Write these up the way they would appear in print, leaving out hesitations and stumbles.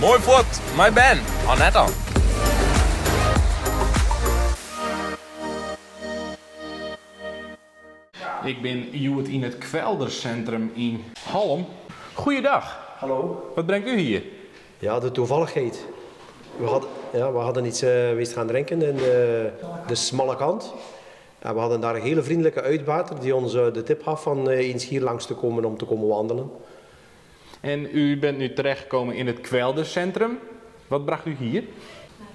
Moai fuort, mei bern, of net dan? Ik bin hjoed yn it Kweldersintrum yn Hallum. Goeiedag. Hallo. Wat brengt u hier? Ja, de toevalligheid. We hadden, ja, we hadden iets uh, weest gaan drinken in de, de smalle kant. En we hadden daar een hele vriendelijke uitbater die ons eh, de tip gaf van eh, eens hier langs te komen om te komen wandelen. En u bent nu terechtgekomen in het Kweldercentrum. Wat bracht u hier?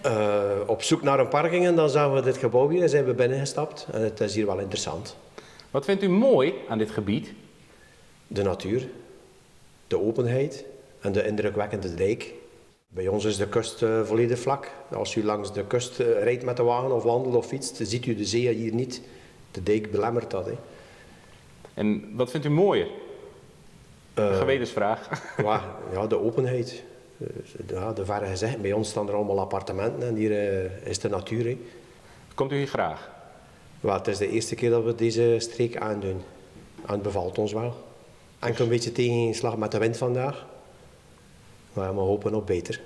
Uh, op zoek naar een parking en dan zagen we dit gebouw hier en zijn we binnengestapt. En het is hier wel interessant. Wat vindt u mooi aan dit gebied? De natuur, de openheid en de indrukwekkende dijk. Bij ons is de kust uh, volledig vlak. Als u langs de kust uh, rijdt met de wagen of wandelt of fietst, ziet u de zee hier niet. De dijk belemmert dat. Hè. En wat vindt u mooier? Uh, Gewetensvraag. Ja, de openheid. Ja, de verre gezichten. Bij ons staan er allemaal appartementen en hier is de natuur. Hè. Komt u hier graag? Wel, het is de eerste keer dat we deze streek aandoen. En het bevalt ons wel. Enkel een beetje tegenslag met de wind vandaag. Maar we hopen op beter.